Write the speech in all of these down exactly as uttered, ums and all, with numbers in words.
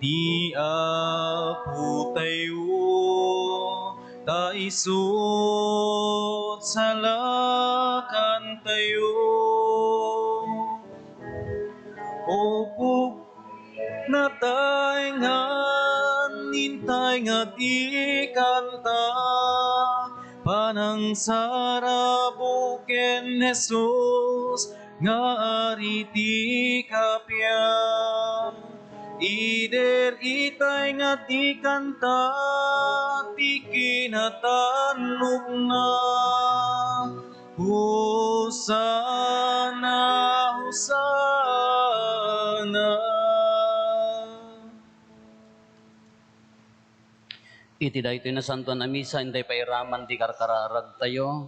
Ni Apotayo, ta isut' salakantayo. Upog natay ngan intay nga ti kanta, panangsarabok ken Jesus nga Ari ti kappia. Ider itay nga ti kanta ti kinatannokna. Hosanna, Hosanna. Iti daytoy nasantoan a misa, intay pairaman ti karkararagtayo,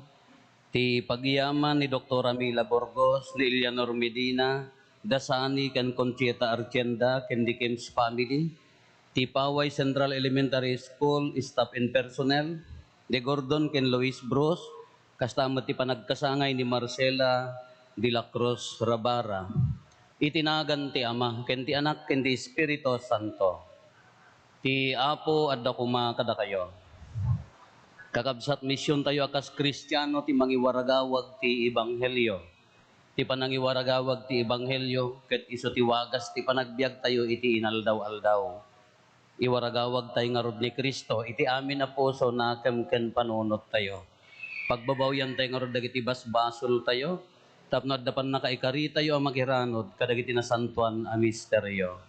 ti pagyaman ni Doktora Mila Burgos, ni Eleanor Medina, da Sani ken Conchita Argenda, ken the Kim's family, ti Paway Central Elementary School staff and personnel, ni Gordon ken Luis Bruce, kasta met ti panagkasangay ni Marcela de la Cruz Rabara. Iti nagan ti Ama, ken ti Anak, ken ti Espiritu Santo. Ti Apo adda koma kadakayo. Kakabsat, misiontayo a kas Kristiano ti mangiwaragawag ti ebanghelio. Ti panangiwaragawag ti ebanghelio ket isu ti wagas ti panagbiagtayo iti inaldaw-aldaw. Iwaragawagtay ngarud ni Cristo iti amin a puso, nakem ken panunottayo. Pagbabawiantay ngarud dagiti basbasoltayo tapno adda pannakaikaritayo a makiranud kadagiti nasantoan a misterio.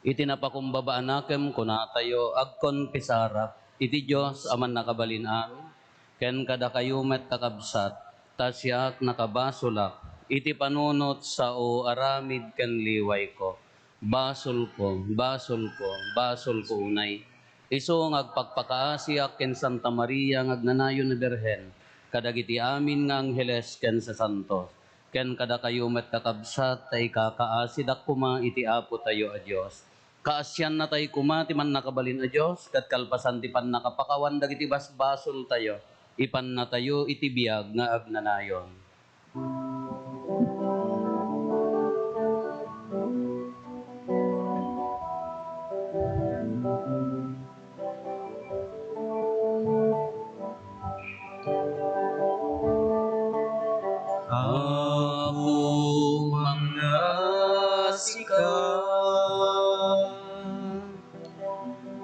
Iti napakumbaba a nakem, kunatayo, agkonfesarak iti Dios a Mannakabalin-amin, ken kadakayo met, kakabsat, ta siak nakabasolak iti panunot, sao, aramid ken liwayko. Basolko, basolko, basolko unay. Isu nga agpakpakaasiak ken Santa Maria nga agnanayon a Birhen, kadagiti amin nga angheles ken sasantos, ken kadakayo met, kakabsat, ta ikakaasidak koma iti Apotayo a Dios. Kaasiannatay koma ti Mannakabalin a Dios, ket kalpasan ti pannakapakawan dagiti basbasoltayo, ipannatayo iti biag nga agnanayon. Apo, mangngasika.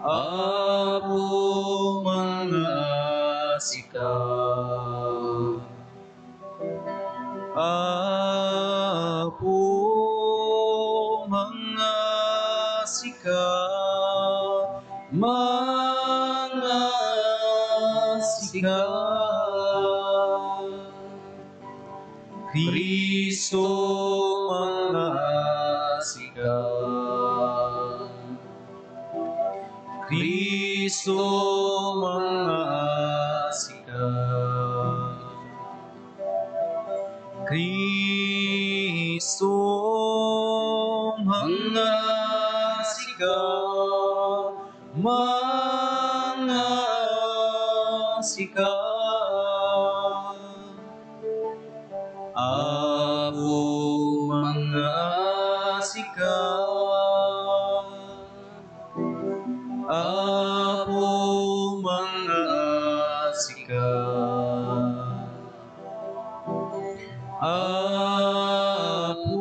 Apo, mangngasika. Apo, mangngasika, mangngasika. Cristo, mangngasika. Cristo, mangngasika. Cristo, mangngasika, mangngasika. Apo, mangngasika. Apo, mangngasika. Apo,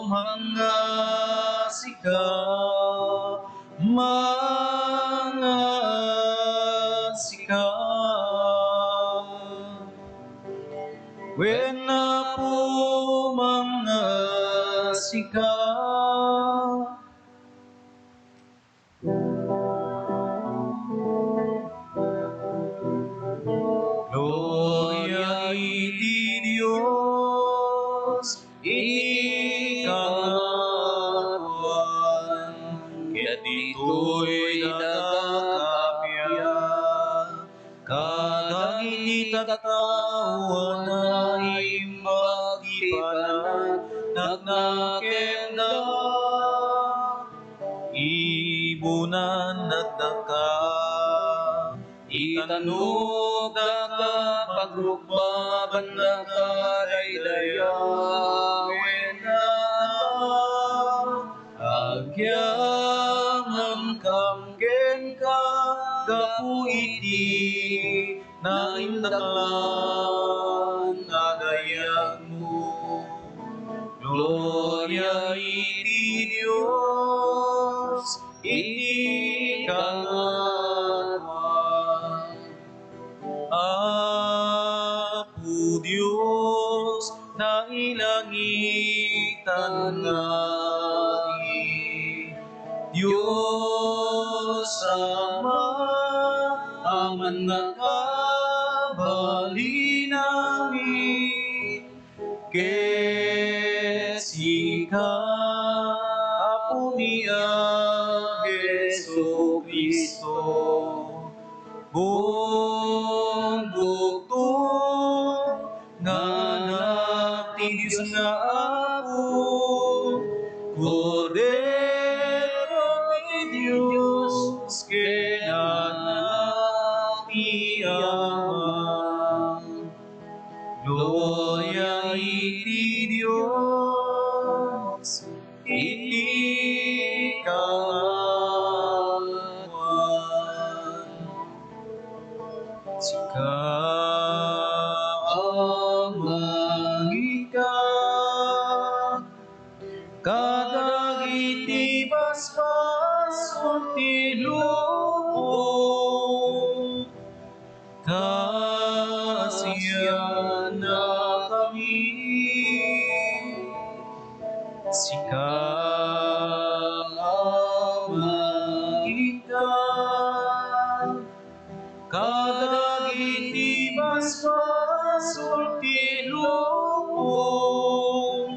mangngasika, mangngasika. Wen, Apo, mangngasika. Gloria iti Dios iti kangatoan, ket ditoy dagiti kappia, kadagiti tattao a naimbag ti panagnakendak. Ibunan daka, itannokdak Pagrukbabanna kadaydayawenna, agyamankam kenka gapu iti naindaklan a dayagmo. Gloria iti Dios iti kangatoan. Apo Dios, nailangitan nga Apo, Dios Ama, Aman nga kabalinami, ket sika, Apomi a Jesu-Cristo, bumbugto nga Anak ti Dios nga Apo, Kordero ti Dios, ken Anak ti Ama. Gloria iti Dios iti kangatoan. Sika a mangika kadagiti basbasol ti lubong. Kaasiannakami. Sika a mangika kadagiti basbasol ti lubong.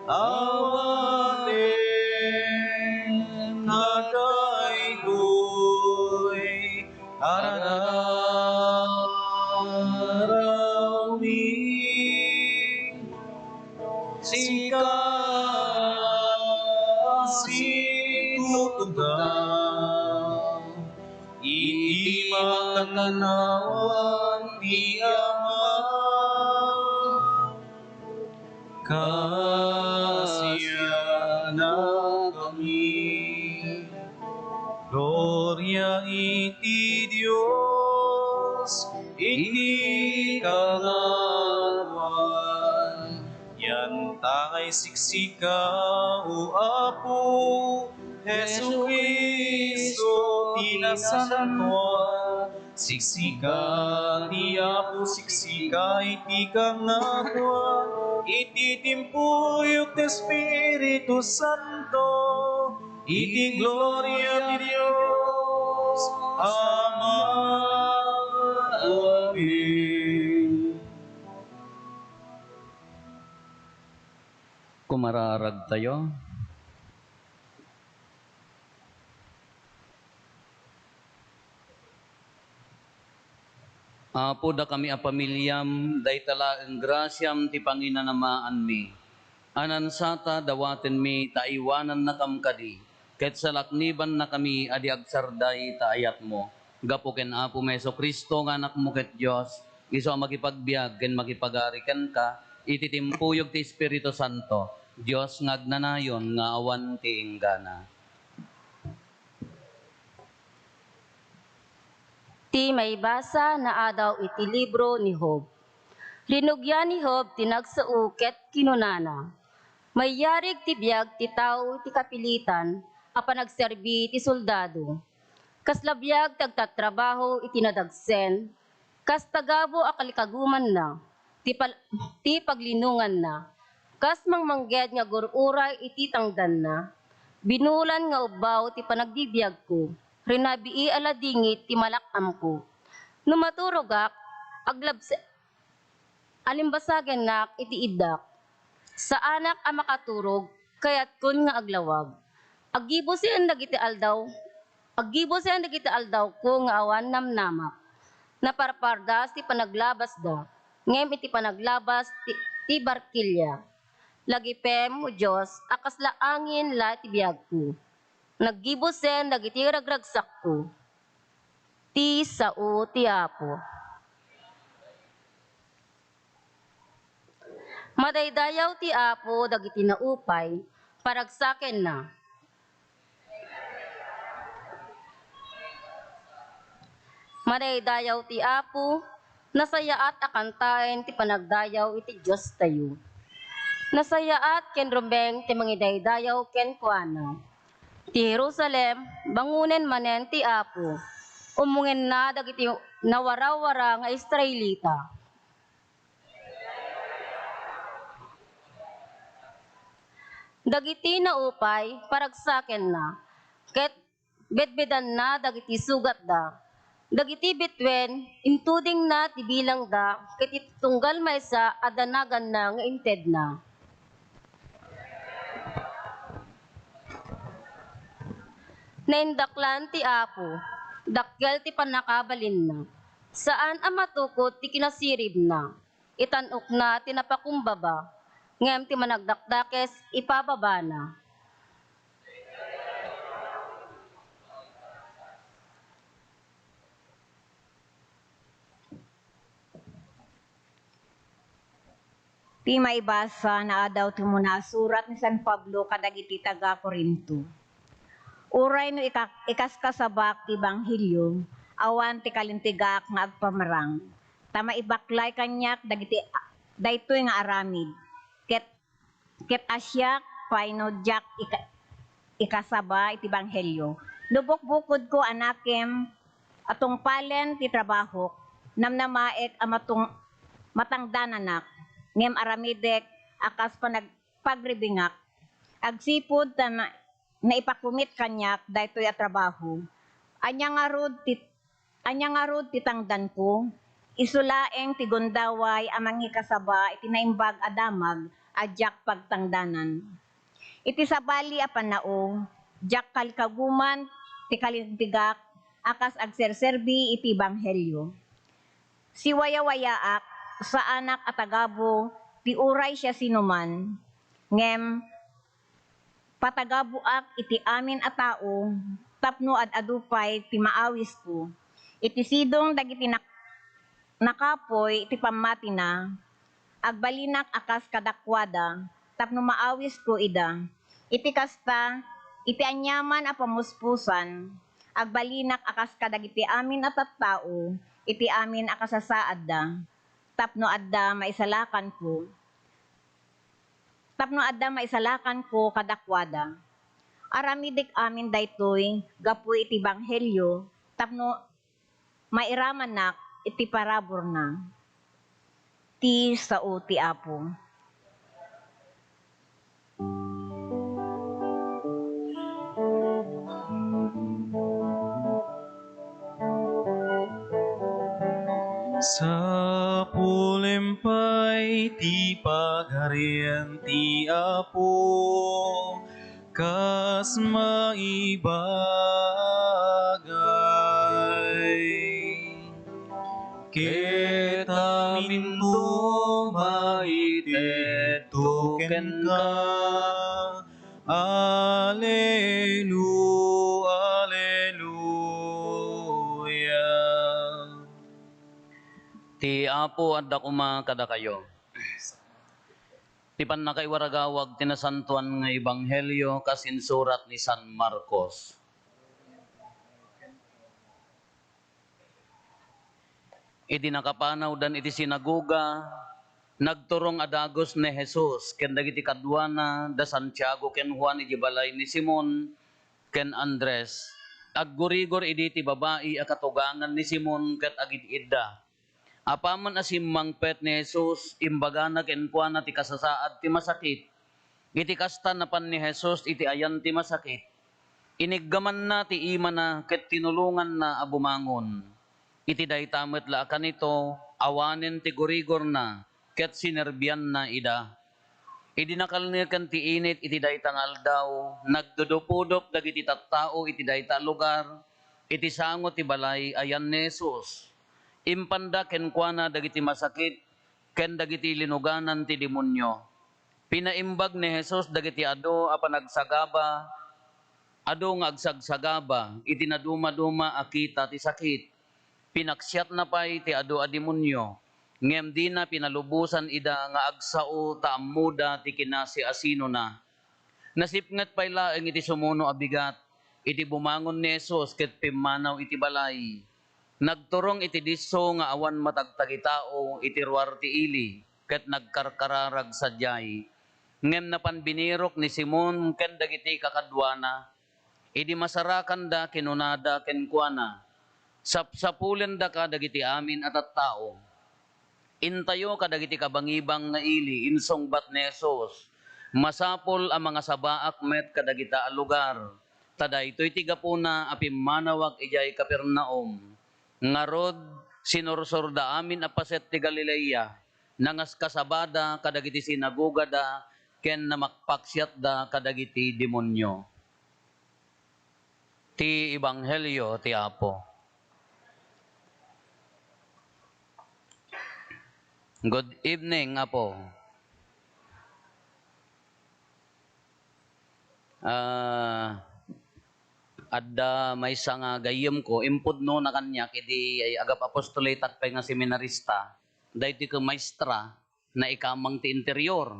Awaten kadaytoy a rararawmi. Sika a situtugaw iti makannawan ti Ama. Kaasiannakami. Gloria iti Dios iti kangatoan. Yantay siksika, O Apo Jesu-Cristo, ti nasantoan. Siksika ti Apo, siksika iti kangatoan, iti timpuyog ti Espiritu Santo, iti gloria ti Dios Ama. Amen. Kumararagtayo. Apo, dakami a pamiliam, dayta laeng grasiam ti panginanamaanmi. Anansata, dawatenmi ta aywanannakam kadi, ket salaknibannakami a di agsarday ta ayatmo. Gapu ken Apomi Jesu-Cristo nga Anakmo ket Dios, isu a makipagbiag ken makipagari kenka iti timpuyog ti Espiritu Santo, Dios nga agnanayon nga awan ti inggana. Ti maibasa nga adaw iti libro ni Job. Rinugian ni Job ti nagsao ket kinunana, "Mayarig ti biag ti tao iti kapilitan a panagserbi ti soldado. Kasla biag ti agtatrabaho iti nadagsen, kas tagabu a kalikagumanna ti pal-, ti paglinonganna, kas mangmangged nga agur-uray iti tangdanna. Binulan nga ubbaw ti panagbibiagko, rinabii a ladingit ti malak-amko. No maturogak, aglabs-, alimbasagennak iti iddak. Saanak a makaturog, kayatkon nga aglawag. Aggibusen dagiti aldaw, aggibusen dagiti aldawko nga awan namnamak. Naparpardas ti panaglabasda, ngem iti panaglabas ti, ti barkilia. Lagipem, O Dios, a kasla angin la ti biagko. Naggibusen dagiti ragragsakko." Ti sao ti Apo. Madaydayaw ti Apo dagiti naupay, paragsakenna. Madaydayaw ti Apo, nasayaat a kantaen ti panagdayaw iti Diostayo. Nasayaat ken rumeng ti mangidaydayaw kenkuana. Ti Jerusalem, bangonen manen ti Apo. Ummongenna dagiti nawarawara nga Israelita. Dagiti naupay, paragsakenna, ket bedbedanna dagiti sugatda. Dagiti bituen, intudingna ti bilangda, ket iti tunggal maysa a danaganna nga intedna. Naindaklan ti Apo, dakkel ti pannakabalinna. Saan a matukod ti kinasiribna. Itan-okna ti napakumbaba, ngem ti managdakdakes ipababana. Ti maibasa, naadaw ti umuna a surat ni San Pablo kadagiti taga-Corinto. Uray no ika-, ikaskasabak ti ebanghelio, awan ti kalintegak nga agpamarang, ta maibaklay kaniak dagiti, daytoy nga aramid, ket, ket a siak pay no diak ika-, ikasaba iti ebanghelio. No bukbukodko a nakem a tungpalen ti trabahok, namnamaek a matung-, matangdananak, ngem aramidek a kas panag-, pagribingak, agsipud ta na-, naipakumit kaniak daytoy a trabaho. Ania ngarud ti, ania ngarud ti tangdanko? Isu laeng ti gundaway a mangikasaba iti naimbag a damag a diak pagtangdanan. Iti sabali a pannao, diak kalkaguman ti kalintegak a kas agserserbi iti ebanghelio. Siwayawayaak, saanak a tagabu ti uray siasinoman, ngem patagabuak iti amin a tao tapno ad-adu pay ti maawisko. Iti sidong dagiti nak-, nakapuy iti pammatina, agbalinak a kas kadakuada tapno maawisko ida. Iti kasta, iti aniaman a pamuspusan, agbalinak a kas kadagiti amin a tattao iti amin a kasasaadda, tapno adda maisalakanko, tapno adda maisalakanko kadakuada. Aramidek amin daytoy gapu iti ebanghelio tapno mairamannak iti paraburna. Ti sao ti Apo. Sapulem pay ti Pagarian ti Apo, kas maibagay. Ket aminto maitedto kenka. Alelu-, Aleluya. Ti Apo adda koma kadakayo. Ti pannakaiwaragawag ti nasantoan nga ebanghelio kas insurat ni San Marcos. Idi nakapanawdan iti sinagoga, nagturong a dagus ni Jesus ken dagiti kaduana, da Santiago ken Juan idiay balay ni Simon ken Andres. Aggurigor idi ti babai a katugangan ni Simon ket agid-idda. Apaman a simmangpet ni Jesus, imbagana kenkuana ti kasasaad ti masakit. Iti kasta, napan ni Jesus iti ayan ti masakit. Iniggamanna ti imana ket tinulonganna a bumangon. Iti dayta met la a kanito, awanen ti gurigorna ket sinerbianna ida. Idi nakalneken ti init iti dayta nga aldaw, nagdudupudop dagiti tattao iti dayta a lugar, iti sango ti balay ayan ni Jesus. Impanda kenkuana dagiti masakit ken dagiti linuganan ti demonio. Pinaimbag ni Jesus dagiti adu a panagsagaba, adu nga agsagsagaba iti nadumaduma a kita ti sakit. Pinaksiatna pay ti adu a demonio. Ngem dina pinalubosan ida nga agsao ta ammoda ti kinasiasinona. Nasipnget pay laeng iti sumuno a bigat, iti bumangon ni Jesus ket pimmanaw iti balay. Nagturong iti disso nga awan matagtagitao iti ruar ti ili, ket nagkarkararag sadiay. Ngem napan binirok ni Simon ken dagiti kakaduana. Idi masarakanda, kinunada kenkuana, "Sapsapulendaka dagiti amin a tattao. Intayo kadagiti kabangibang nga ili," insungbat ni Jesus. "Masapul a mangasabaak met kadagita a lugar, ta daytoy ti gapuna a pimmanawak idiay Capernaum. Ngarud, sinursorda amin a paset ti Galilea, nangaskasabada kadagiti sinagogada ken namakpaksiatda kadagiti demonio." Ti Ebanghelio ti Apo. Good evening, Apo. Ah, adda maysa nga gayyemko, impudnona kaniak idi agap-apostolateak pay nga seminarista, daytoy ket maestra, naikamang ti interior.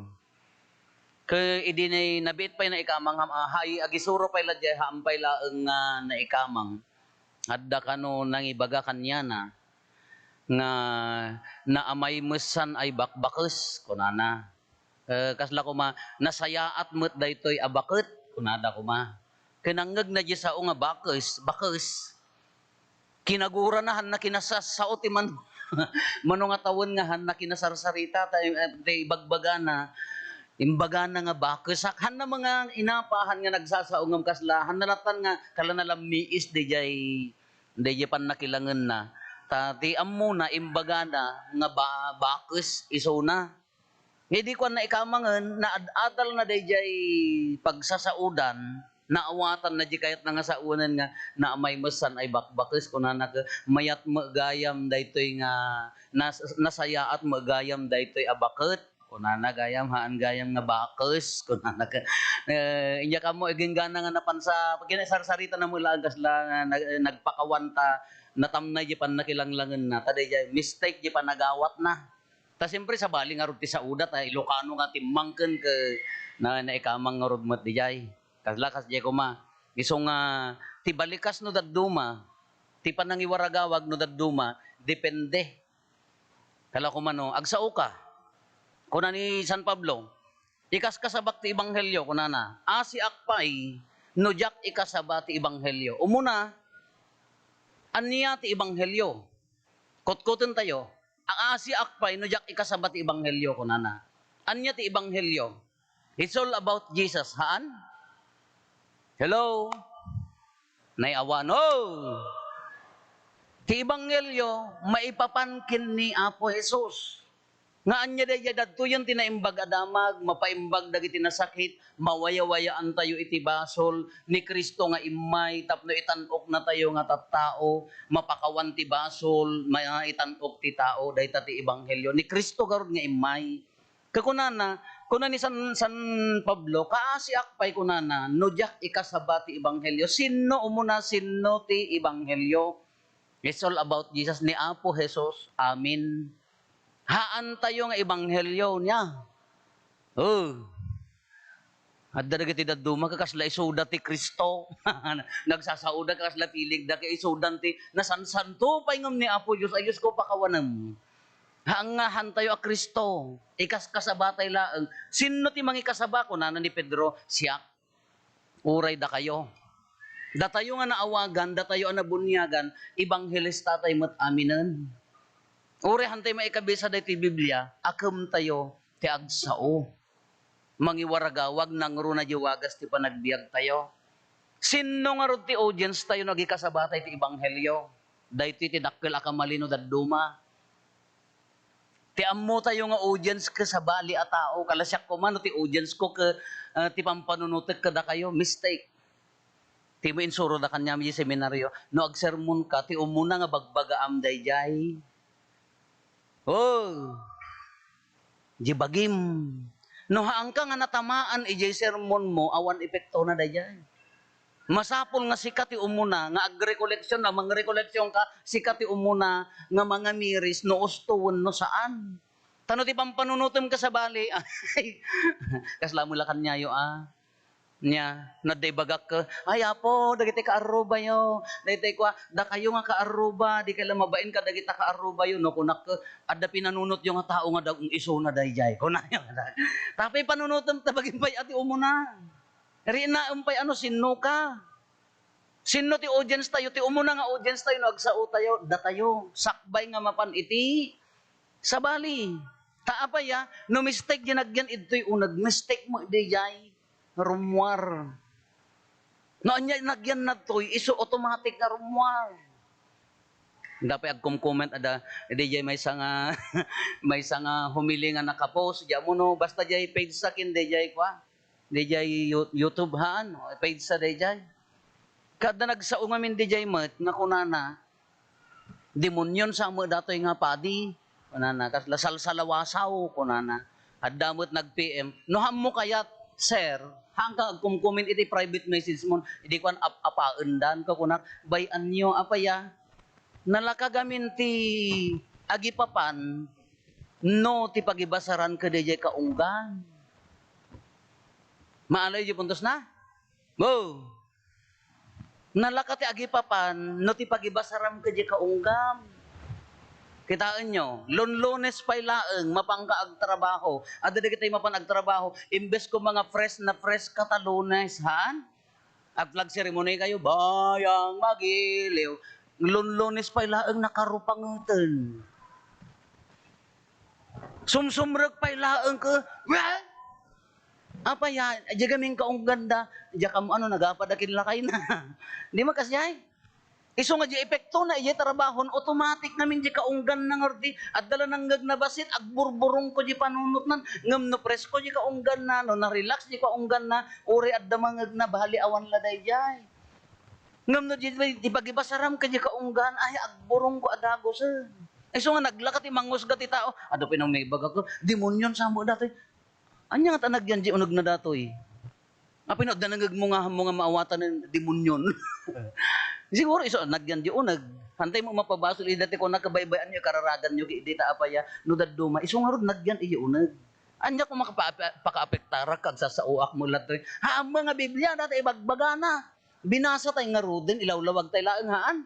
Ket idi nay-, nabiit pay naikamang, ham-, ah, hay, agisuro pay la diay, haan pay laeng nga naikamang. Adda kano nangibaga kaniana nga naamay mesan ay bakbakes, kunana. Eh, kasla koma, "Nasayaat met daytoy a baket," kunada koma. Kinangngegna diay sao nga bakes, bakes. Kinagurana, hanna kinasasao ti man-, mano nga tawen nga hanna kinasarsarita, ta, eh, ti ibagbagana, imbagana nga bakes. Hanna mga inapa, han nga nagsasao ngem kasla, hanna latan nga kala nalammiis diay, diay pannakilangenna. Ta ti ammona, imbagana nga ba-, bakes isuna. Nga idi kuan naikamangen, naad-adalna daydiay pagsasaodan, naawatanna diay kayatna nga saonen nga naamay mesan ay bakbakes, kunana ket, "Mayat met gayam daytoy nga nas-, nasayaat met gayam daytoy a baket," kunana gayam, "haan gayam nga bakes," kunana ket, eh, inya kammo, iginggana nga napansa, kinasarsarita na met laeng kasla nga nag-, nagpakawanta, natamnay diay pannakilanglangenna, ta daydiay mistake diay panagawatna. Ta siempre, sabali ngarud ti saoda, ta Ilocano nga timmangken ket na-, naikamang ngarud met diay. Kasla, kasdiay koma. Isu nga, ti balikas no dadduma, ti panangiwaragawag no dadduma, depende. Kala koma no, agsaoka. Kuna ni San Pablo, "Ikaskasabak ti ebanghelio," kunana. "Asiak pay no diak ikasaba ti ebanghelio." Umuna, ania ti ebanghelio? Kutkoten tayo. "Aasiak pay no diak ikasaba ti ebanghelio," kunana. Ania ti ebanghelio? It's all about Jesus, haan? Hello? Nay-awan. Oh! Ti ebanghelio, maipapan ken ni Apo Jesus. Nga ania daydiay dadtoyen ti naimbag a damag, mapaimbag dagiti nasakit, mawayawayaantayo iti basol ni Cristo nga immay tapno itan-oknatayo nga tattao, mapakawan ti basol, maitan-ok ti tao, dayta ti ebanghelio ni Cristo garud nga immay. Kakunana, kuna ni San, San Pablo, "Kaasiak pay," kunana, "no diak ikasaba ti ebanghelio." Sinno umuna, sinno ti ebanghelio? It's all about Jesus, ni Apo Jesus. Amen. Haantayo nga ebanghelio niya. Oh. Adda dagiti dadduma, kakasla isuda ti Cristo. Nagsasaoda, kakasla piligda, kay isudan ti nasansanto pay ngem ni Apo Dios, "Ay, Diosko, pakawanem." Haan nga, haantayo a Cristo. Ikaskasabatay laeng. "Sinno ti mangikasaba?" kunana ni Pedro, "Siak." Uray dakayo. Datayo nga naawagan, datayo a nabuniagan, ebanghelista tay met aminen. Uray hantay maikabisa daytoy Biblia, akemtayo ti agsao. Mangiwaragawag, nangruna diay wagas ti panagbiagtayo. Sinno ngarud ti audience tayo no agikasabatay ti ebanghelio? Daytoy ti dakkel a kamali no dadduma. Ti ammotayo nga audience ket sabali a tao, kala siak koma no ti audience ko ket, ah, ti pampanunotek kadakayo, mistake. Ti mo insuroda kaniam iti seminaryo, no agsermonka, ti umuna nga bagbagaam daydiay. Oh, di bagim. No haanka nga natamaan idiay sermonmo, awan epektona daydiay. Masapul nga sika ti umuna nga agrekoleksyon, a, mangrekoleksyon ka, sika ti umuna nga mangamiris no usto wenno saan. Ta no ti pampanunotem ka sabali, ay, kasla met la kaniayo, a. Nia, no adda ibagak ket, "Ay, Apo, dagiti kaarrubayo, daytoy kua, dakayo nga kaarruba, dikay la mabain kadagita kaarrubayo," no kunak ket, "Adda pinanunotyo nga tao nga dagum isuna daydiay," kunayo. Tapay panunotem ta bagim pay a ti umuna. Rinaem pay a no sinno ka. Sinno ti audience tayo? Ti umuna nga audience tayo no agsao tayo, datayo. Sakbay nga mapan iti sabali. Ta apay a, no mistake di nagyan idtoy uneg, mistake mo daydiay rummuar. No ania nagyan nadtoy, isu automatic nga rummuar. Adda pay agkumcomment, adda, daydiay maysa nga, maysa nga humili nga nakapost, di ammo no, basta diay page sa ken daydiay kua, daydiay You-, YouTube haan, page sa daydiay. Ket adda nagsao ngamin daydiay met nga kunana, "Demonyon sa met datoy nga padi," kunana, "kasla salsalawasaw," kunana. Adda met nag-P M, "No haanmo kayat, sir, haanka agkumkomment iti private message mo, idi kuan ap-apaendan," ka kunak, "Bay-anyo, apay a? Nalaka gamin ti agipapan no ti pagibasaran kadaydiay kaunggan." Maalay di puntos na? Bo! Nalaka ti agipapan no ti pagibasaram kadaydiay kaunggam. Kitaenyo, Lunlunes pay laeng, mapanka agtrabaho. Adda dagiti mapan agtrabaho, imbes ko mga fresh na fresh ka ta Lunes, haan? Agflag ceremony kayo, "Bayang magiliw." Lunlunes pay laeng nakarupangeten. Sumsumrek pay laeng ket, "Well?" Apay a, diay gamin kaungganda, diay kam-, ano, nagapad a kinlakayna. Di man kasdiay? Isu nga diay epektona, idiay trabahon, automatic ngamin diay kaungganna ngarud, adda la nangngegna bassit, agburburongko diay panunotnan, ngem no presko diay kaungganna, no na-relax diay kaungganna, uray adda mangngegna, bali awan la daydiay. Ngem no di, di pagibasaram ken diay kaunggan, ay, agburongko a dagusen. Isu nga naglaka ti mangngusga ti tao, "Adu pay no maibaga ket, demonyon sa met datoy." Ania ngata nagyan diay unegna datoy? Apay no adda nangngegmo nga haanmo nga maawatan a demonyon? Siguro isu nagyan diay uneg. Haantay met mapabasol ida ti kuna, kabaybay-anyo, kararaganyo, ket dita apay a, no dadduma, isu ngarud nagyan diay uneg. Ania koma ka pa-, pakaapektarak, agsasaoak met latta. Haan met nga Biblia, dayta ibagbagana. Binasatay ngaruden, ilawlawagtay laeng, haan.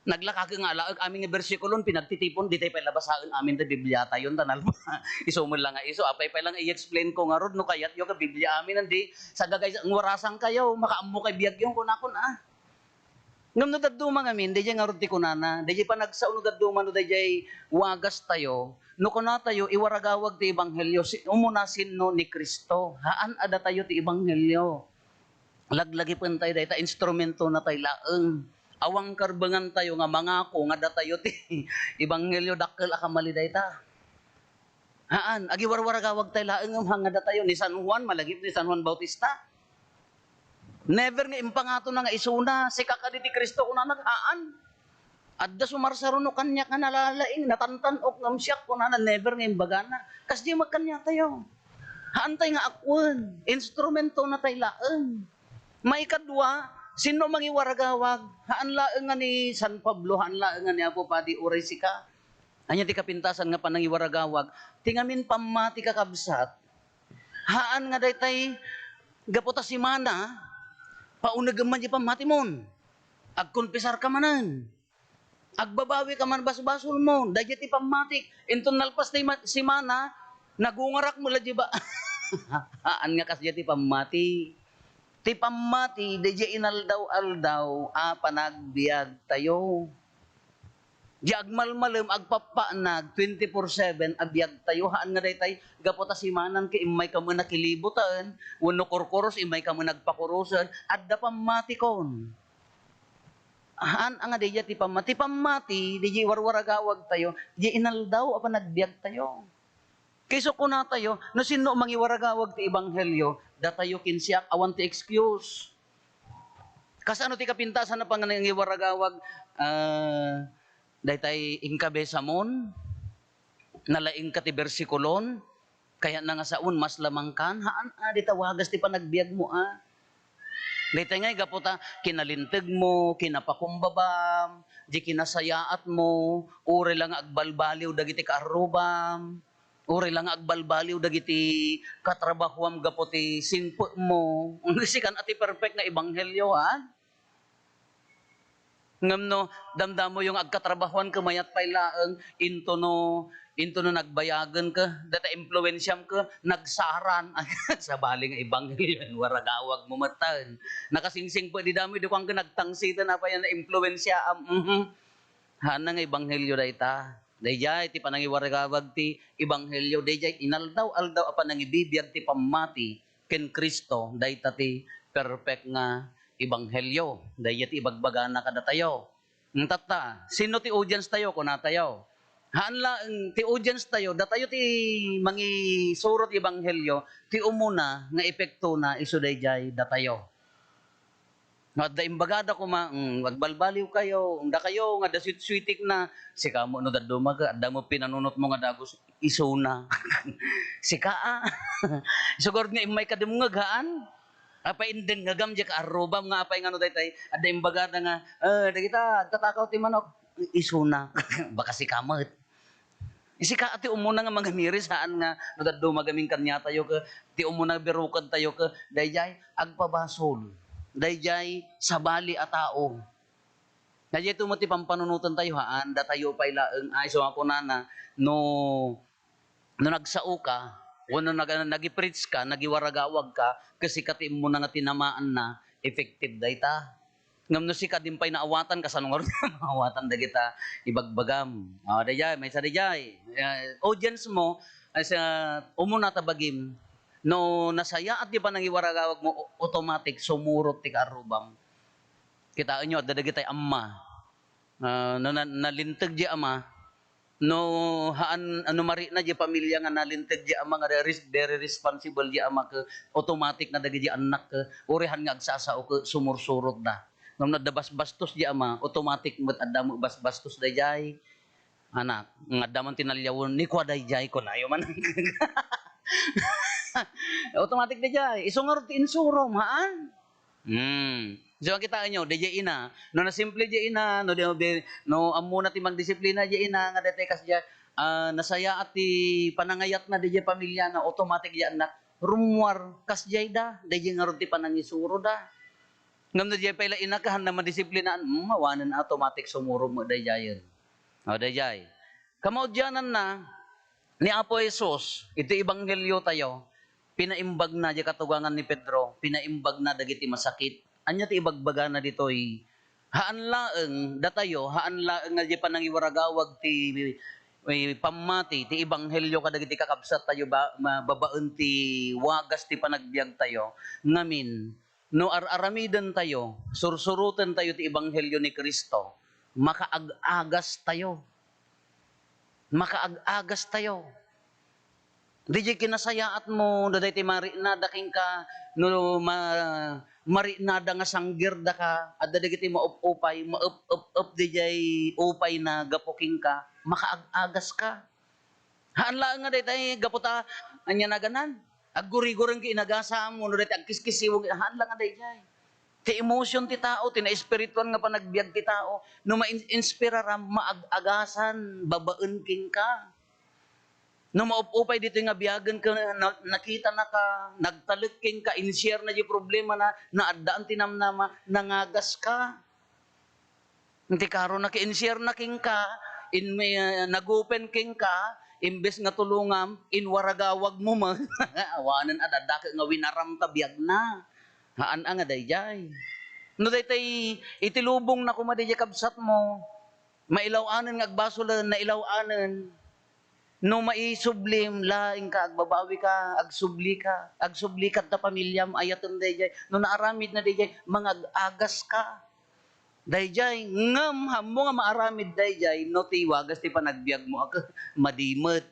Naglakak nga alaek amin nga bersikulon, pinagtitipon, ditay pay la basaen amin ti Bibliatayon, ta nalpa. Isu met la nga isu, apay pay la nga i-explain ko ngarud, no kayatyo nga Biblia amin, di, sagagay, nguarasangkayo, makaammo kay biagyo, kunakon, a. Ngem no dadduma ngamin, daydiay ngarud ti kunana, daydiay panagsao no dadduma no daydiay wagastayo, no kunatayo, iwaragawag ti ebanghelio, si-, umuna sinno ni Cristo. Haan a datayo ti ebanghelio. Laglagipentayo dayta, instrumentonatay laeng. Awan karbengantayo nga mangako nga datayo ti ebanghelio, dakkel a kamali dayta. Haan, agiwarwaragawagtay laeng ngem haan nga datayo ni San Juan, malagip ni San Juan Bautista. Never nga impangatona nga isuna, "Sika kadi ti Cristo," kunana, haan. Adda sumarsaruno kaniak nga nalalaing, natantan-ok ngem siak, kunana, never nga imbagana. Kasdiay met kaniatayo. Haantay nga akoen, instrumentonatay laeng. Maikadua, sinno mangiwaragawag? Haan laeng nga ni San Pablo, haan laeng nga ni Apo Padi, uray sika. Ania ti kapintasan nga panangiwaragawag? Ti ngamin pammati, kakabsat, haan nga daytay gapu ta simana, paunegem man diay pammatimon. Agkonpisarka manen. Agbabawika man basbasolmo. Daydiay ti pammatik. Inton nalpas ti ma-, simana, nagungarak met la diay ba-, haan nga kasdiay ti pammati. Ti pammati, daydiay inaldaw-aldaw a panagbiagtayo. Diay agmalmalem, agpappaanag, twenty-four seven a biagtayo. Haan nga daytay, gapu ta simanan ket immayka met a kiliboten, wenno kurkuros, immayka met a agpakurosen, adda pammatikon. Haan a nga daydiay ti pamma-, ti pammati, daydiay warwaragawagtayo, diay inaldaw a panagbiagtayo. Ket isu kunatayo, no sinno mangiwaragawag ti ebanghelio, datayo ken siak, awan ti excuse. Kasano ti kapintasan a panangiwaragawag, ah, daytay inkabesamon? Nalaingka ti bersikulon? Kayatna nga saon, mas lamangkan? Haan a, dita wagas ti panagbiagmo a. Dayta nga gapu ta kinalintegmo, kinapakumbabam, di kinasayaatmo, uray la nga agbalbaliw dagiti kaarrubam, uray la nga agbalbaliw dagiti katrabahuam gapu ti singpetmo. Sikan a ti perfect nga ebanghelio, ha? Ngem no damdamoyo nga agkatrabahuanka mayat pay laeng, into no, into no nagbayagenka, dayta impluensiamka, nagsaran. Sabali nga ebanghelio, waragawagmo metten. Nakasingsingpet di damo, idi kuanka nagtangsiten, apay a naimpluensiaam. Mhm. Haanna nga ebanghelio dayta. Daydiay ti panangiwaragawag ti ebanghelio. Daydiay inaldaw-aldaw a panangibibiag ti pammati ken Cristo, dayta ti perfect nga ebanghelio. Daydiay ti ibagbagana kadatayo. Tatta, sino ti audience tayo, kunatayo? Haan laeng ti audience tayo, datayo ti mangisuro ti ebanghelio, ti umuna nga epektona isu daydiay datayo. No adda imbagada koma, mm, agbalbaliw kayo, dakayo nga adda sweet-sweetik na, sika mo no dadduma ka, adda mo pinanunot mo nga dagus, isuna. Sika, ah. Sugurod nga immay ka dumngeg, haan? Apay indengngegam diay kaarrubam nga apay nga no daytay, adda imbagada nga, "Eh, dagita, agtatakaw ti manok." Isuna. Baka sika met. Sika ti umuna nga mangamiris, haan nga no dadduma gamin kaniatayo ke, ti umuna birukentayo ke, daydiay agpabasol. Daydiay sabali a tao. Daydiay to met ti pampanunotentayo, haan, datayo pay laeng, ay, so, kunana, no, no nagsaoka, wenno nag-, nagi-preach ka, nagiwaragawag ka, ket sika ti immuna nga tinamaanna, effective dayta. Ngem no sika din pay naawatan, kasano ngarud maawatan dagita ibagbagam? Ah, daydiay, maysa daydiay. Ah, audience mo, as, ah, umuna ta bagim, no nasayaat ti panangiwaragawag mo, o-, automatic, sumurot ti kaarrubam. Kitaenyo, adda dagitay amma. Ah, no na-, nalinteg diay ama, no haan, no marikna diay pamilia nga nalinteg diay ama, nga res-, very responsible diay ama ke, automatic nga dagiti annak ke, uray haan nga agsasao ke, sumursurotda. Ngem no adda basbastos diay ama, automatic met adda met basbastos daydiay anak. Nga adda man ti naliawen, ni kua daydiay, kunayo man. Automatic daydiay. Isu ngarud ti insurom, haan? Hmm. So, kitaenyo, daydiay ina, no nasimple diay ina, no di, di, no ammona ti mangdisiplina diay ina, nga daytoy kasdiay, ah, nasayaat ti panangayatna daydiay pamiliana, automatic diay annak, rummuar, kasdiay da, daydiay ngarud ti panangisuroda. Ngem no diay pay la ina, kahanna madisiplinaan, hmm, awanen automatic sumurot met daydiayen. O, daydiay. Kamaudiananna, ni Apo Jesus, iti ebanghelio tayo, pinaimbagna diay katugangan ni Pedro, pinaimbagna dagiti masakit. Ania ti ibagbagana ditoy? Haan laeng datayo, haan laeng nga diay panangiwaragawag ti, eh, pammati ti ebanghelio kadagiti kakabsattayo ba-, ma-, babaen ti wagas ti panagbiagtayo. Ngamin, no ar-aramidentayo, sursurotentayo ti ebanghelio ni Cristo, makaag-agastayo. Makaag-agastayo. Daydiay kinasayaatmo, no daytoy mariknada kenka, no ma-, mariknada nga sanggerdaka, adda dagiti maupupay, maep-ep-ep daydiay upayna gapu kenka, makaag-agaska. Haan laeng nga daytoy gapu ta, ania naganan? Aggurigureng ket inagasam, wenno daytoy agkiskisiweng, haan la nga daydiay. Ti emotion ti tao, ti naespirituan nga panagbiag ti tao, no ma-inspiraram, maag-agasan babaen kenka. No maup-upay ditoy nga biagen ken na-, nakitanaka, nagtalek kenka, in-share na diay problemana, naaddaan ti namnama, nangagaska. Iti karo naki-inshare na kenka, in may, ah, nagupen kenka, imbes nga tulongam, inwaragawag mo met. Awanen a daddake nga winaram ta biagna. Haan a nga daydiay. No daytoy, iti lubong na koma daydiay kabsat mo, mailaw-anen nga agbasolen, nailaw-anen. No maisublim, laeng ka, agbabawi ka, agsubli ka, agsubli ka ta pamiliam, ayatem daydiay. No naaramid na daydiay, mangag-agas ka. Daydiay, ngem ammo nga maaramid daydiay, no ti wagas ti panagbiag mo, ag-, madi met.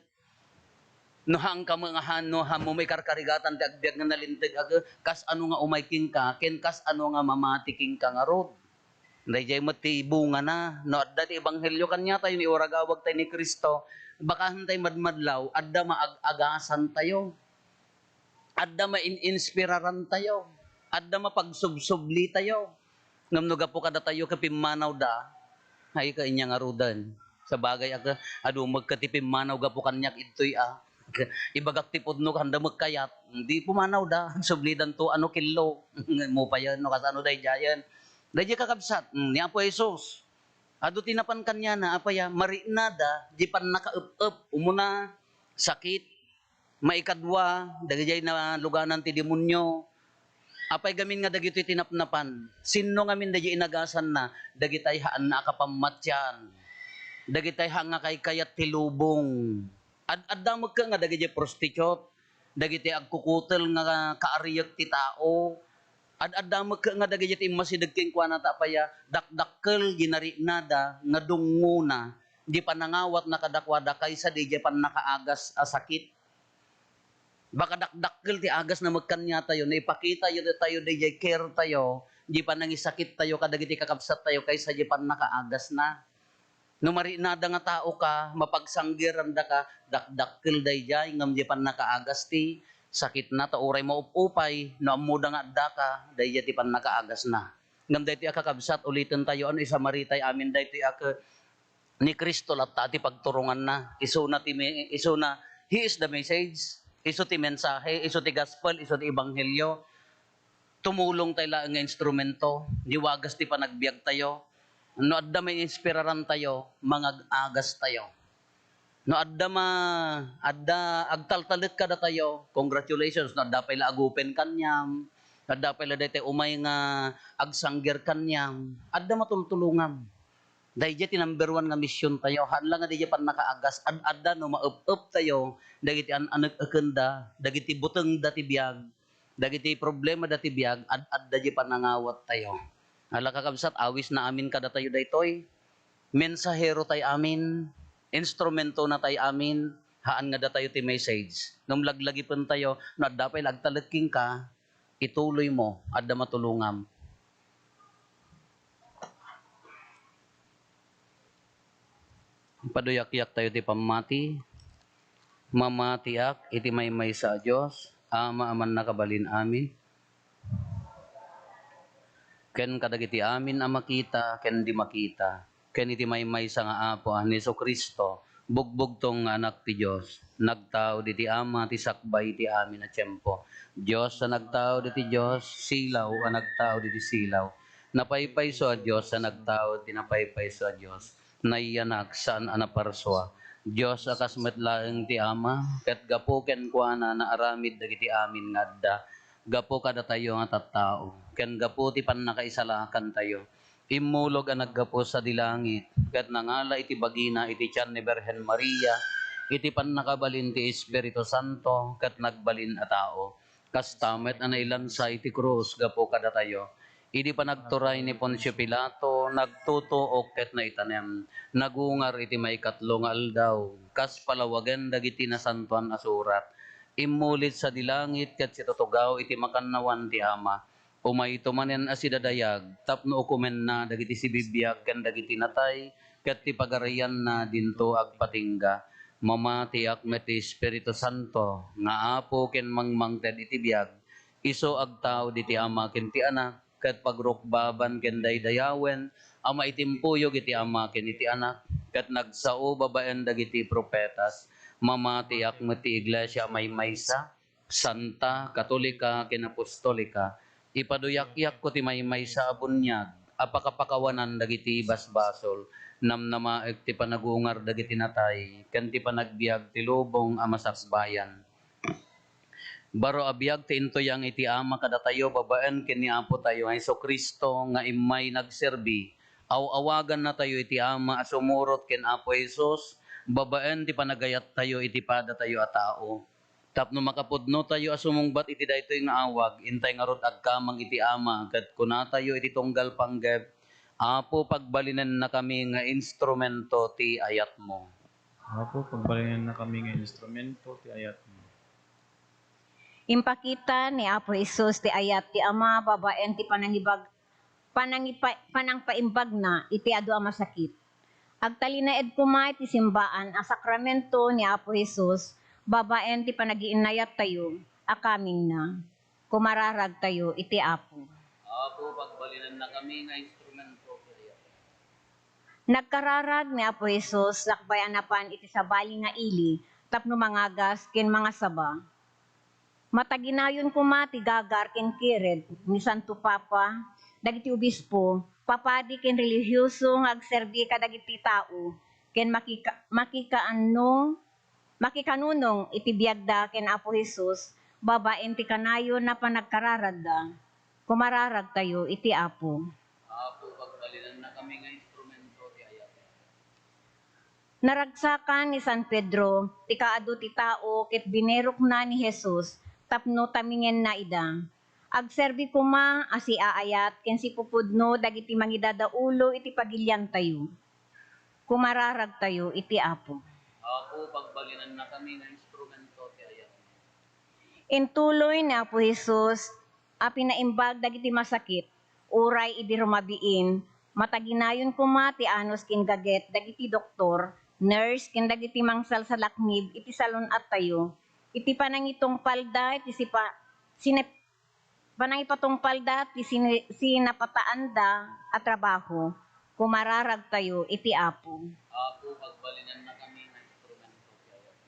No haan ka met nga haan, no ammo may karkarigatan ti agbiag nga nalinteg, ag-, kas ano nga umay kenka, ken kas ano nga mamati kenka ngarud. Daydiay met ti bungana. No adda ti ebanghelio kaniatayo, ni uragawag tayo ni Cristo, baka hantay madmadlaw, adda maag-agasan tayo. Adda main-inspiraran tayo. Adda mapagsubsublitayo. Ngem no gapu kadatayo ket pimmanawda, ay, ka inya ngaruden. Sabagay, ag-, adu met ket ti pimmanaw gapu kaniak idtoy a. Ibagak ti pudno, kanda met kayat. Di pumanawda, agsublidanto, ano, killo. Mupayen, no, kasano daydiayen. Daydiay kakabsat, mm, ni Apo Jesus. Adu ti napan kaniana, apay a, mariknada, di pannakaep-ep, umuna, sakit, maikadua, dagijay naluganan ti demonio. Apay gamin nga dagitoy ti napnapan? Sinno ngamin dagiti inagasanna? Dagitay haanna a kapammatian. Dagitay haan nga kaykayat ti lubong. Ad-adda met nga dagiti prostitute, dagiti agkukutel nga kaariyek ti tao. Ad-adda met nga dagiti immasideg kenkuana ta apay a, dakdakkel, ginariknada nga dungngona, di panangawatna kadakuada kaysa di, di pannakaagas a sakit. Baka dakdakkel ti agasna met kaniatayo, no ipakitayo datayo, daydiay care tayo, di panangisakittayo kadagiti kakabsattayo kaysa di pannakaagasna. No mariknada nga tao ka, mapagsanggerandaka, dakdakkel daydiay, ngem di pannakaagas ti sakitna, ta uray maup-upay, no ammoda nga addaka, daydiay ti pannakaagasna. Ngem daytoy a kakabsat, ulitentayo, ano, isamaritay amin daytoy a ke-, ni Cristo latta ti pagturonganna. Isuna ti me-, isuna, he is the message. Isu ti mensahe, isu ti gospel, isu ti ebanghelio. Tumulongtay laeng nga instrumento, di wagas ti panagbiagtayo. No adda mainspirarantayo, mangag-agastayo. No adda ma-, adda agtaltalek kadatayo, congratulations. No adda pay la agupen kaniam, no adda pay la daytoy umay nga agsangger kaniam, adda matultulongam. Daydiay ti number one nga misiontayo. Haan la nga daydiay pannakaagas, ad-adda no maep-eptayo dagiti an-anek-ekenda, dagiti butengda ti biag, dagiti problemada ti biag, ad-adda di panangawattayo. Ala, kakabsat, awisna amin kadatayo daytoy. Mensaherotay amin, instrumentonatay amin, haan nga datayo ti message. Ngem laglagipentayo, no adda pay la agtalek kenka, ituloymo, adda matulongam. Paduyakyak tayo ti pammati. Mamatiak iti maymaysa a Dios, Ama a mannakabalin amin, ken kadagiti amin a makita ken di makita, ken iti maymaysa nga Apo a ni Jesu-Cristo, bugbugtong nga Anak ti Dios. Nagtaud iti Ama ti sakbay iti amin a tiempo. Dios a nagtaud iti Dios, silaw a nagtaud iti silaw. Napaypayso a Dios a nagtaud iti napaypayso a Dios. Nayanak, saan a naparsua. Dios a kas met laeng ti Ama, ket gapu kenkuana naaramid dagiti amin nga adda. Gapu kadatayo nga tattao, ken gapu ti pannakaisalakantayo, immulog a naggapu sadi langit, ket nangala iti bagina iti tian ni Birhen Maria, iti pannakabalin ti Espiritu Santo, ket nagbalin a tao. Kasta met a nailansa iti krus gapu kadatayo. Idi panagturay ni Poncio Pilato, nagtutuok ket naitanem. Nagungar iti maikatlo nga aldaw, kas palawagen dagiti Nasantoan a Surat. Immulit sadi langit ket situtugaw iti makannawan ti Ama. Umayto manen a sidadayag tapno ukomenna dagiti sibibiag ken dagiti natay, ket ti pagarianna dinto agpatingga. Mamatiak met ti Espiritu Santo nga Apo ken mangmangted iti biag, isu agtaud iti Ama ken ti Anak, ket pagrukbaban ken daydayawen a maitimpuyog iti Ama ken iti Anak, ket nagsao babaen dagiti profetas. Mamatiak met ti Iglesia a maymaysa, santa, katolika, ken apostolika. Ipaduyakyakko ti maymaysa a buniag a pakapakawanan dagiti basbasol. Namnamaek ti panagungar dagiti natay ken ti panagbiag ti lubong a masakbayan. Baro a biag ti intuyang iti Ama kadatayo babaen ken ni Apotayo Jesu-Cristo nga immay nagserbi. Aw-awagannatayo iti Ama a sumurot ken Apo Jesus babaen ti panagayattayo iti padatayo a tao. Tapno makapudnotayo a sumungbat iti daytoy nga awag, intay ngarud agkamang iti Ama, ket kunatayo iti tunggal panggep, "Apo, pagbalinennakami nga instrumento ti ayatmo." Apo, pagbalinennakami nga instrumento ti ayatmo. Impakita ni Apo Jesus ti ayat ti Ama babaen ti panangibag-, panangipa-, panangpaimbagna iti adu a masakit. Agtalinaed koma iti simbaan a sakramento ni Apo Jesus babaen ti panagiinnayattayo a kamingna. Kumararagtayo iti Apo. Apo, pagbalinannakami nga instrumento ti ayatmo. Nagkararag ni Apo Jesus lakbay a napan iti sabali nga ili tapno mangagas ken mangasaba. Mataginayon koma ti gagar ken kired ni Santo Papa, dagiti obispo, papadi ken relihioso nga agserbi kadagiti tao ken makika-, makikaano-, makikanunong iti biagda ken Apo Jesus babaen ti kanayon a panagkararagda. Kumararagtayo iti Apo. Apo, pagbalinannakami nga instrumento ti ayatmo. Naragsakan ni San Pedro ti kaadu ti tao ket binerukna ni Jesus tapno tamingenna ida. Agserbi koma a siaayat ken sipupudno dagiti mangidadaulo iti pagiliantayo. Kumararagtayo iti Apo. Apo, pagbalinannakami nga instrumento ti ayatmo. Intuloy ni Apo Jesus a pinaimbag dagiti masakit, uray idi rumabiin, mataginayon koma ti anus ken gaget dagiti doktor, nurse, ken dagiti mangsalsalaknib iti salun-attayo, iti panangitungpalda iti sipa-, sinep-, panangipatungpalda ti sini-, sinapataanda a trabaho. Kumararagtayo iti Apo. Apo, pagbalinannakami nga instrumento ti ayatmo.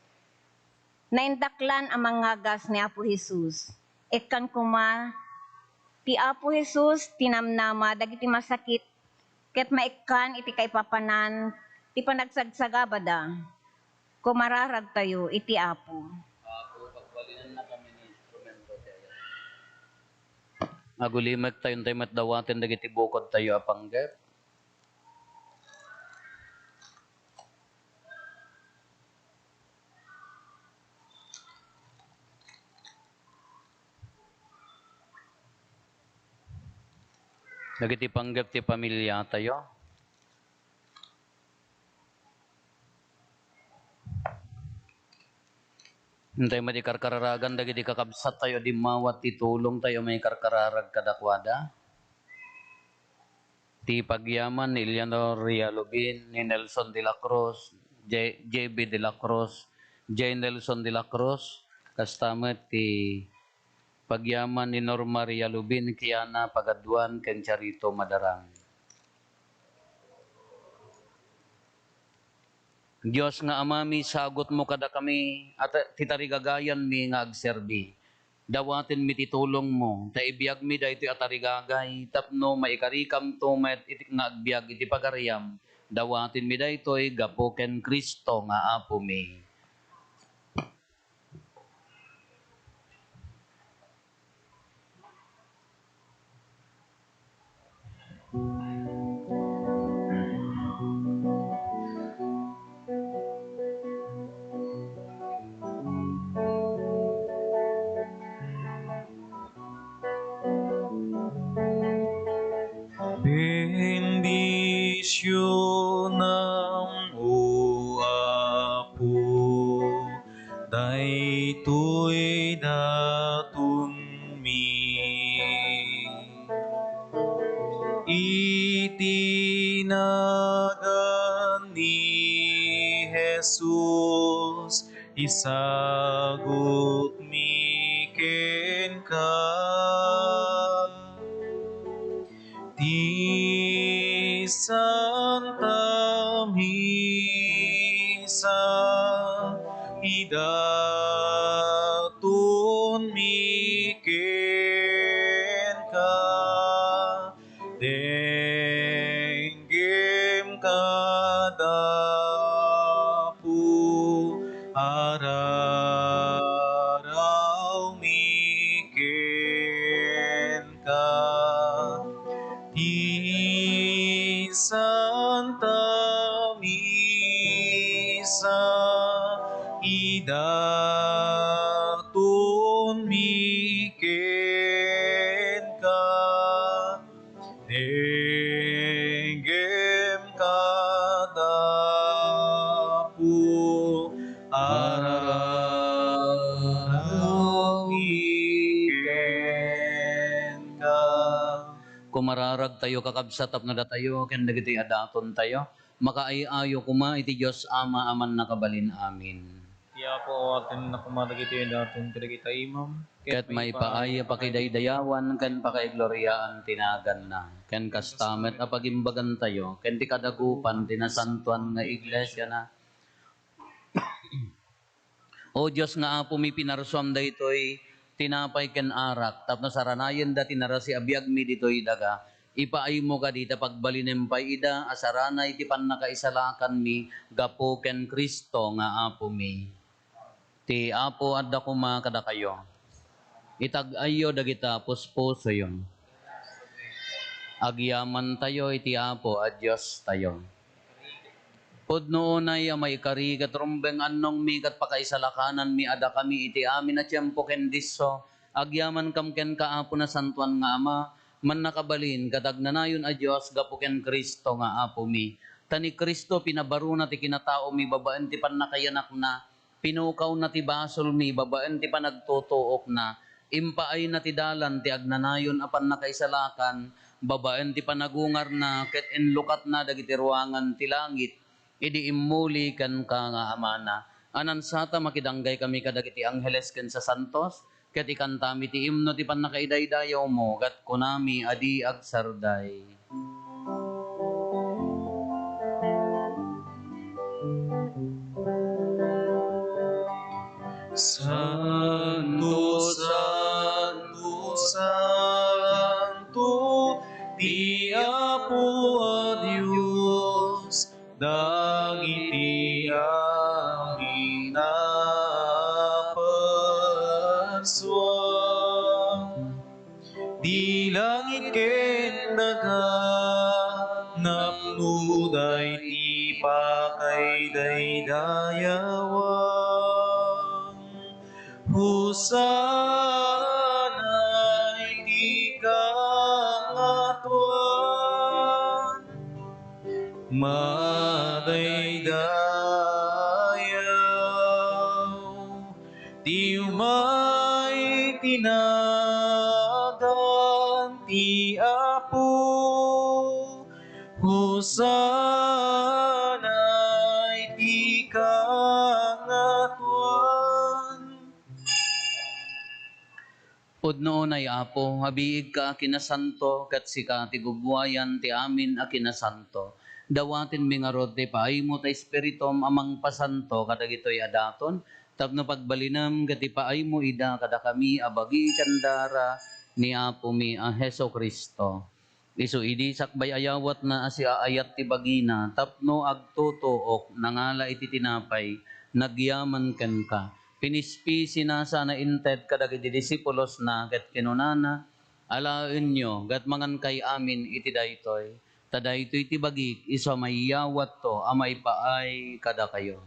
Naindaklan a mangagas ni Apo Jesus. Ekkan koma ti Apo Jesus ti namnama dagiti masakit ket maekkan iti kaipapanan ti panagsagsagabada. Kumararagtayo iti Apo. Apo, pagbalinannakami nga instrumento ti ayatmo. Agulimektayo, intay met dawaten dagiti bukodtayo a panggep. Dagiti panggep ti pamiliatayo. Intay met ikarkararagan dagiti kakabsattayo a dimmawat ti tulongtayo maikarkararag kadakuada. Ti pagyaman ni Eleanor Rialubin, ni Nelson de la Cruz, J-, J B de la Cruz, J Nelson de la Cruz, kasta met ti pagyaman ni Norma Rialubin, Kiana Pagaduan, ken Charito Madarang. Dios nga Amami, sagutmo kadakami a ta-, ti tarigagayanmi nga agserbi. Dawatenmi ti tulongmo, ta ibiagmi daytoy a tarigagay tapno maikarikamto met iti nga agbiag iti pagariam. Dawatenmi daytoy gapu ken Cristo nga Apomi. Bendisionam, O Apo, daytoy datonmi. Iti nagan ni Jesus, isagutmi kenka. Ti Santa Misa, idatonmi kenka. Denggem kada Apo, ararawmi kenka. Ti Santa Misa, idatonmi kenka. Denggem kada Apo, ararawmi kenka. Kumararagtayo, kakabsat, tapno datayo ken dagiti adatontayo makaay-ayo koma iti Dios Ama a Mannakabalin-amin. Ti Apo, awatennak koma dagiti daton kadagiti imam, ket maipaay a pakidaydayawan ken pakaigloriaan ti naganna. Ken kasta met a pagimbagantayo ken ti kadagupan ti nasantoan nga iglesiana. O Dios nga Apomi, pinarsuam daytoy tinapay ken arak tapno saranayenda ti narasi a biagmi ditoy daga. Ipaaymo kadi ta pagbalinem pay ida a sarana iti pannakaisalakanmi gapu ken Cristo nga Apomi. Ti Apo adda koma kadakayo. Itag-ayyo dagita puspusoyo. Agyamantayo iti Apo a Diostayo. Pudno unay a maikari ket rumbeng annongmi ket pakaisalakananmi a dakami iti amin a tiempo ken disso, agyamankam kenka, Apo Nasantoan nga Ama, mannakabalin ket agnanayon a Dios gapu ken Cristo nga Apomi. Ta ni Cristo pinabaruna ti kinataomi babaen ti pannakayanakna, pinukawna ti basolmi babaen ti panagtutuokna, impaayna ti dalan ti agnanayon a pannakaisalakan babaen ti panagungarna, ket inlukatna dagiti ruangan ti langit idi immuli kenka nga Amana. Anansata makidanggay kami kadagiti angheles ken sasantos, ket ikantami ti imno ti pannakaidaydayawmo, ket kunami a di agsarday. Santo, santo, santo, ti Apo a Dios, dagiti amin a parsuan. Ti langit ken daga, napnoda iti pakaidaydayawan. Hosanna iti kangatoan. Madaydayaw ti umay ti nagan ti Apo. Hosanna iti kangatoan. Pudno unay, Apo, a biigka a kinasanto, ket sika ti gubuayan ti amin a kinasanto. Dawatenmi ngarud ti ipaaymo ti Espiritum a mangpasanto kadagitoy a daton, tapno pagbalinem ket ipaaymo ida kadakami a bagi ken dara ni Apomi a Jesu-Cristo. Isu idi sakbay a yawatna a siaayat ti bagina tapno agtutuok, nangala iti tinapay, nagyaman kenka. Pinispisina sana inted kadagiti disipulosna ket kinunana, "Alaenyo ket mangankay amin iti daytoy, ta daytoy ti bagik isu a maiyawatto a maipaay kadakayo."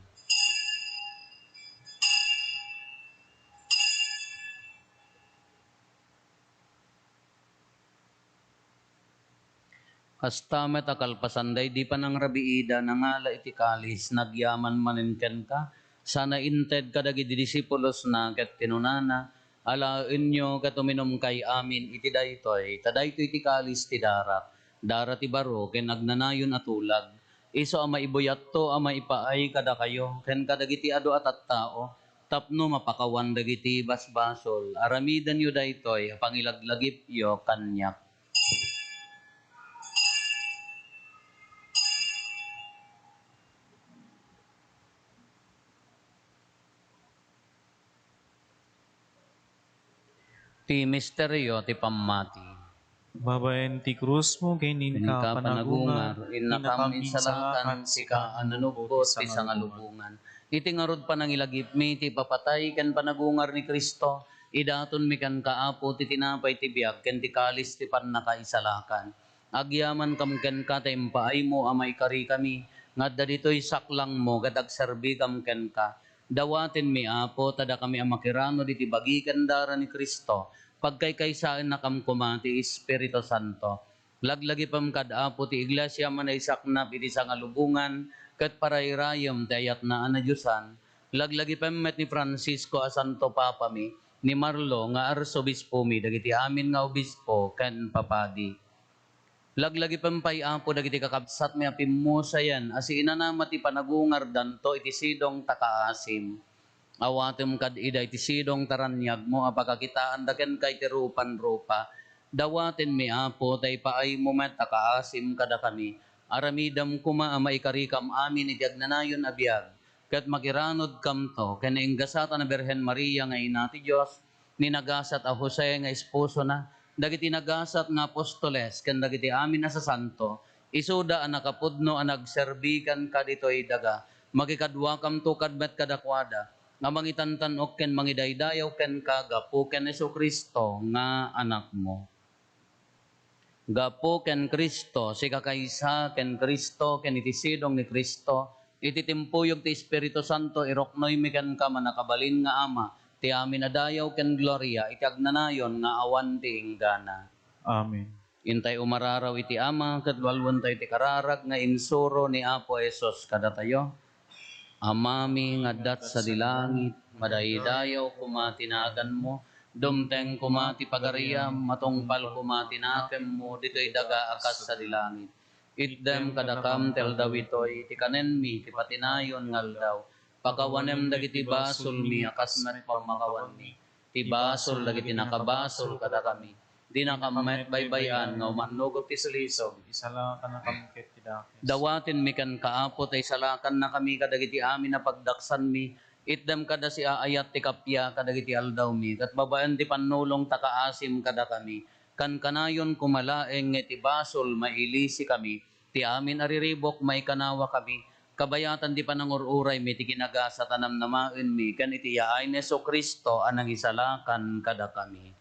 Kasta met a kalpasan daydi panangrabiida, nangala iti kalis, nagyaman manen kenka, sana inted kadagiti disipulosna ket kinunana, "Alaenyo ket uminumkay amin iti daytoy, ta daytoy ti kalis ti darak, dara ti baro ken agnanayon a tulag. Isu a maibuyatto a maipaay kadakayo ken kadagiti adu a tattao, tapno mapakawan dagiti basbasol. Aramidenyo daytoy a pangilaglagipyo kaniak." Ti misterio ti pammati. Babaen ti krusmo ken inka panagungar, innakam insalakan, sika a nanubot ti sangalubongan. Iti ngarud panangilagipmi ti ipapatay ken panagungar ni Cristo, idatonmi kenka, Apo, ti tinapay ti biag ken ti kalis ti pannakaisalakan. Agyamankam kenka ta impaaymo a maikarikami nga adda ditoy saklangmo ket agserbikam kenka. Dawatenmi, Apo, ta dakami a makirano diti bagi ken dara ni Cristo, pagkaykaysaennakam koma ti Espiritu Santo. Laglagipem kad, Apo, ti iglesia a manaisaknap iti sangalubongan ket parairayem ti ayatna a nadiosan. Laglagipem met ni Francisco a Santo Papami, ni Marlo nga Arsobispomi, dagiti amin nga obispo ken papadi. Laglagipem pay, Apo, dagiti kakabsatmi a pimmusayen a siinanama ti panagungardanto iti sidong ta kaasim. Awatem kad ida iti sidong taraniagmo a pakakitaanda kenka iti rupan-rupa. Dawatenmi, Apo, ta ipaaymo met a kaasim kadakami. Aramidem koma a maikarikam amin iti agnanayon a biag, ket makiranudkamto ken ni Ingasatan a Birhen Maria nga Ina ti Dios, ni nagasat a Jose nga esposona, dagiti nagasat nga apostoles, ken dagiti amin a sasanto, isuda a nakapudno a nagserbi kenka ditoy daga, makikaduakamto kad met kadakuada, nga mangitantan-ok ken mangidaydayaw kenka gapu ken Jesu-Cristo nga Anakmo. Gapu ken Cristo, sikakaysa ken Cristo, ken iti sidong ni Cristo, iti timpuyog ti Espiritu Santo, iruknoymi kenka, mannakabalin nga Ama, ti amin a dayaw ken gloria iti agnanayon nga awan ti inggana. Amen. Intay umararaw iti Ama, ket lualuentayo ti kararag nga insuro ni Apo Jesus kadatayo. Amami nga adda sadi langit, madaydayaw koma ti naganmo, dumteng koma ti pagariam, matungpal koma ti nakemmo ditoy daga a kas sadi langit. Itdem kadakam ti aldaw itoy ti kanenmi ti patinayon nga aldaw. Pakawanem dagiti basolmi a kas met pammakawanmi ti basol dagiti nakabasol kadakami. Dinakam met baybay-an nga umannugop ti sulisog. Isalakannakam ket ti dakes. Dawatenmi kenka, Apo, ta isalakannakami kadagiti amin a pagdaksanmi. Itdem kada siaayat ti kappia kadagiti aldawmi, ket babaen ti pannulong ta kaasim kadakami. Kankanayon koma laeng nga iti basol mailisikami. Ti amin a riribuk, maikanawakami, kabayatan ti panangur-uraymi ti kinagasat a namnamaenmi ken iti yaay ni Jesu-Cristo a nangisalakan kadakami.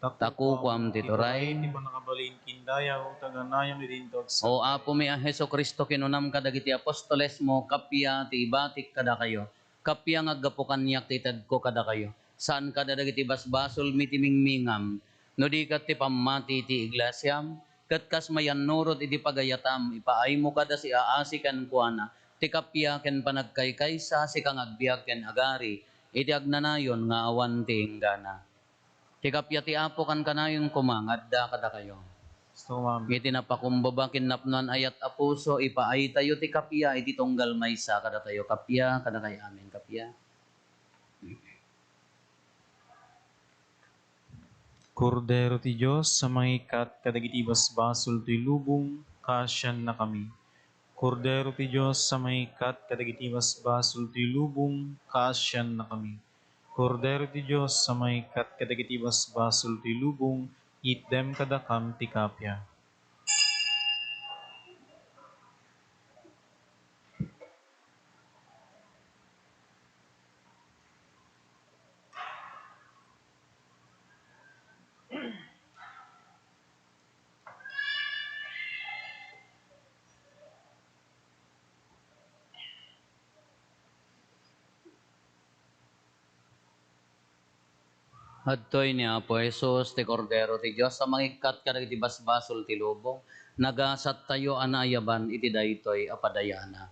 Ta kukuam ti turay. Ti pannakabalin ken dayaw, ta agnanayon iti intoag. O Apomi a Jesu-Cristo, kinunam kadagiti apostolesmo, kappia ti ibatik kadakayo, kappia nga aggapu kaniak ti itedko kadakayo. Saan kada dagiti basbasolmi ti mingmingam, no di ket ti pammati ti iglesiam, ket kas mayannurot iti pagayatam, ipaaymo kada siaasi kenkuana ti kappia ken panagkaykaysa, sika nga agbiag ken agari iti agnanayon nga awan ti inggana. Ti kappia ti Apo kankanayon koma nga adda kadakayo. Iti napakumbaba ken napnoan ayat a puso, ipaaytayo ti kappia iti tunggal maysa kadatayo. Kappia kadakayo amin. Kappia. Kordero ti Dios a mangikkat kadagiti basbasol ti lubong, kaasiannakami. Kordero ti Dios a mangikkat kadagiti basbasol ti lubong, kaasiannakami. Kordero ti Dios a mangikkat kadagiti basbasol ti lubong, itdem kadakam ti kappia. Adtoy ni Apo Jesus, ti Kordero ti Dios a mangikkat kadagiti basbasol ti lubong. Nagasattayo a naayaban iti daytoy a padayana.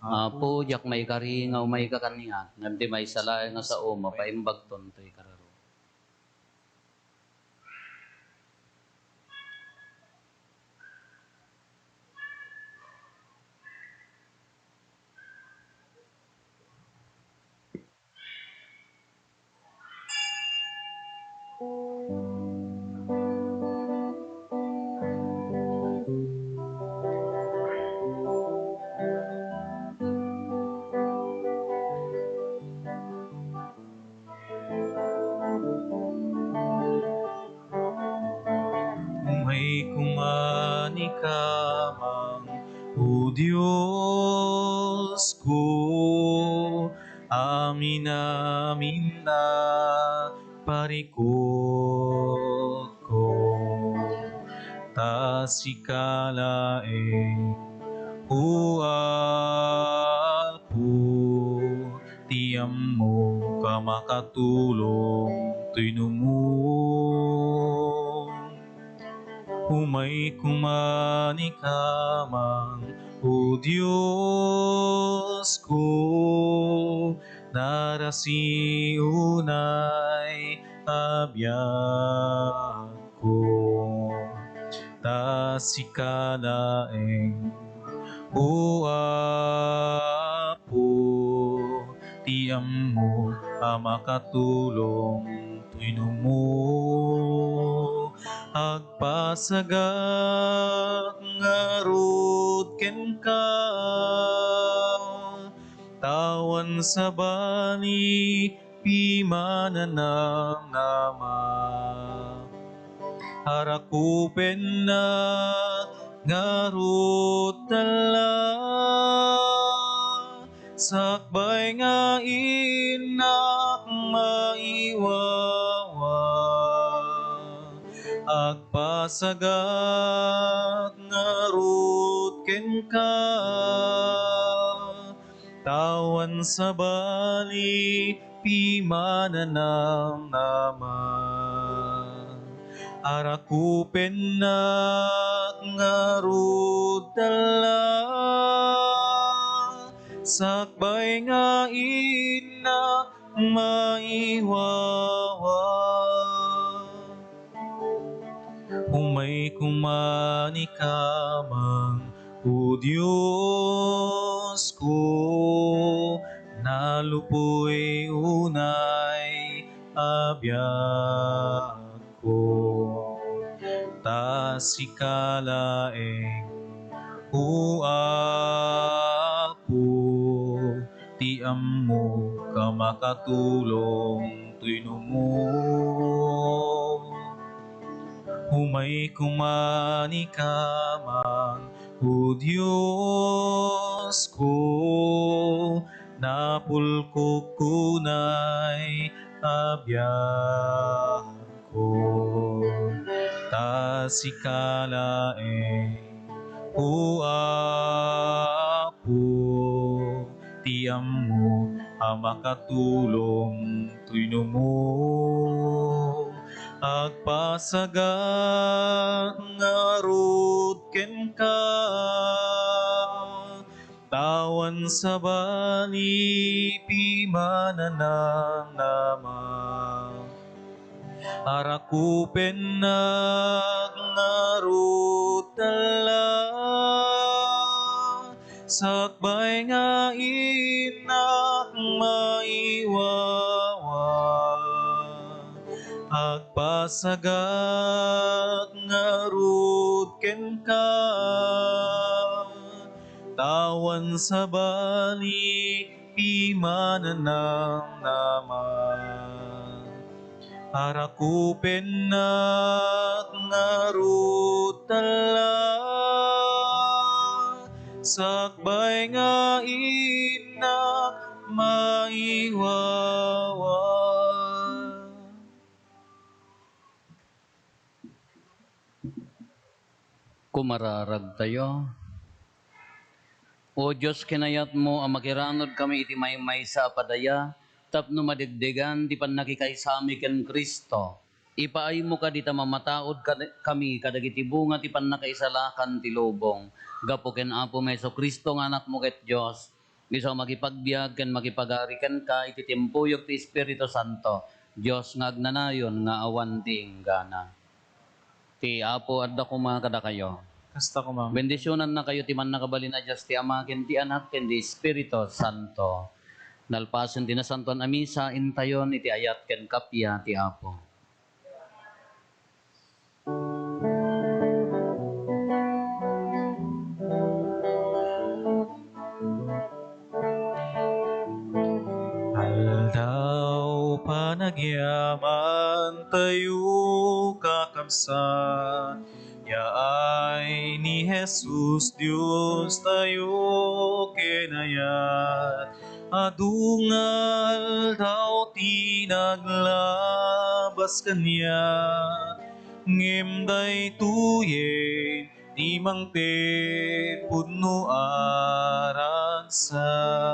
Apo, diak maikari nga umayka kaniak, ngem ti maysa laeng a sao mapaimbagton toy kararo. Umay koma ni kamang, O Diosko, amin-amin a parikutko, ta sika laeng, O Apo, ti ammok a makatulong toy numo. Umay koma ni kamang, O Diosko, narasi unay a biagko, ta sika laeng, O Apo, ti ammok a makatulong toy no mo. Agpasagak ngarud kenka, ta awan sabali pimananamnama. Arakupennak ngarud dalla, sakbay nga innak maiwawa. Agpasagak ngarud kenka, ta awan sabali pimananamnama. Arakupennak ngarud dalla, sakbay nga innak maiwawa. Umay koma ni kamang, O Diosko, nalupoy unay a biagko. Ta sika laeng, O Apo, ti ammok a makatulong toy no mo. Umay koma ni kamang, O Diosko, napulkok unay a biagko. Ta sika laeng, O Apo, ti ammok a makatulong toy no mo. Agpasagak ngarud kenka, ta awan sabali pimananamnama. Arakupennak ngarud dalla, sakbay nga innak maiwawa. Agpasagak ngarud kenka, ta awan sabali pimananamnama. Arakupennak ngarud dalla, sakbay nga innak maiwawa. Kumararagtayo. O Dios, kinayatmo a makiranudkami iti maymaysa a padaya tapno madegdegan ti pannakikaysami ken Cristo. Ipaaymo kadi ta mamataud kad-, kami kadagiti bunga ti pannakaisalakan ti lubong. Gapu ken Apomi Jesu-Cristo nga Anakmo ket Dios, isu a makipagbiag ken makipagari kenka iti timpuyog ti Espiritu Santo, Dios nga agnanayon nga awan ti inggana. Ti Apo adda koma kadakayo. Kasta koma. Bendisionannakayo ti Mannakabalin a Dios ti Ama, ken ti Anak, ken ti Espiritu Santo. Nalpasen ti Nasantoan a Misa, intayon iti ayat ken kappia ti Apo. Aldaw panagyamantayo, kakabsat, yaay ni Jesus Diostayo, kinayat. Adu nga aldaw ti naglabas kaniak, ngem daytoyen ti mangted pudno a ragsak.